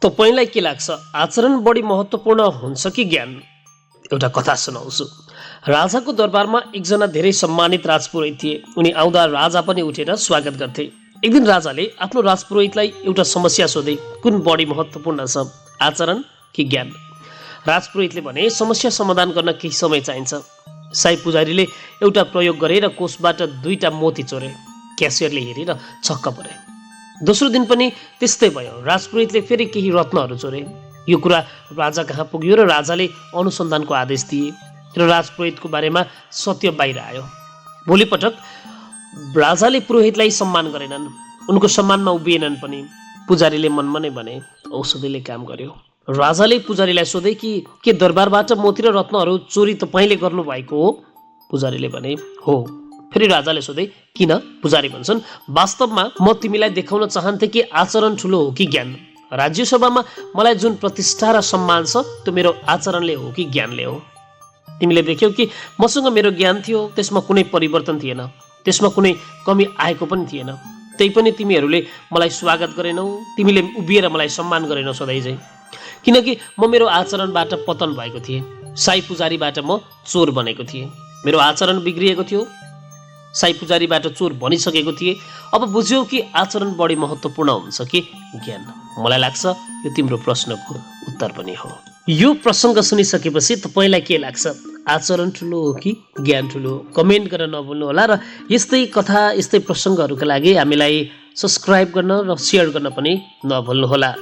तपाईलाई के लाग्छ, आचरण बढी महत्त्वपूर्ण हुन्छ कि ज्ञान? एउटा कथा सुनाउँछु। राजाको दरबारमा एकजना धेरै सम्मानित राजपुरोहित थिए। उनी आउँदा राजा पनि उठेर स्वागत गर्थे। एक दिन राजाले आफ्नो राजपुरोहितलाई एउटा समस्या सोधे, कुन बढी महत्त्वपूर्ण छ, आचरण कि ज्ञान? राजपुरोहितले भने, समस्या समाधान गर्न केही समय चाहिन्छ। साई पुजारीले एउटा प्रयोग गरेर कोषबाट 2टा मोती चोरे। क्यासियरले हेरेर छक्क परे। दोस्रो दिन पनि त्यस्तै भयो। राजपुरोहितले फेरि केही रत्नहरू चोरे। यो कुरा राजा कहाँ पुग्यो र राजाले अनुसन्धानको आदेश दिए र राजपुरोहितको बारेमा सत्य बाहिर आयो। भोलिपटक राजाले पुरोहितलाई सम्मान गरेनन्, उनको सम्मानमा उभिएनन् पनि। पुजारीले मनमा नै भने, औषधिले काम गर्यो। राजाले पुजारीलाई सोधे कि के दरबारबाट मोती र रत्नहरू चोरी तपाईँले गर्नुभएको हो? पुजारीले भने, हो। फेरि राजाले सोधे, किन? पुजारी भन्छन्, वास्तवमा म तिमीलाई देखाउन चाहन्थे कि आचरण ठुलो हो कि ज्ञान। राज्यसभामा मलाई जुन प्रतिष्ठा र सम्मान छ त्यो मेरो आचरणले हो कि ज्ञानले हो? तिमीले देख्यौ कि मसँग मेरो ज्ञान थियो, त्यसमा कुनै परिवर्तन थिएन, त्यसमा कुनै कमी आएको पनि थिएन। त्यही पनि तिमीहरूले मलाई स्वागत गरेनौ, तिमीले उभिएर मलाई सम्मान गरेनौ सधैँझै। किनकि म मेरो आचरणबाट पतन भएको थिएँ। साई पुजारीबाट म चोर बनेको थिएँ। मेरो आचरण बिग्रिएको थियो, साई पुजारीबाट चोर बनिसकेको थिए। अब बुझ्यौ कि आचरण बढी महत्त्वपूर्ण हुन्छ कि ज्ञान? मलाई लाग्छ यो तिम्रो प्रश्नको उत्तर पनि हो। यो प्रसङ्ग सुनिसकेपछि तपाईँलाई के लाग्छ, आचरण ठुलो हो कि ज्ञान ठुलो? कमेन्ट गर्न नभुल्नु होला र यस्तै कथा, यस्तै प्रसङ्गहरूका लागि हामीलाई सब्सक्राइब गर्न र सेयर गर्न पनि नभुल्नु होला।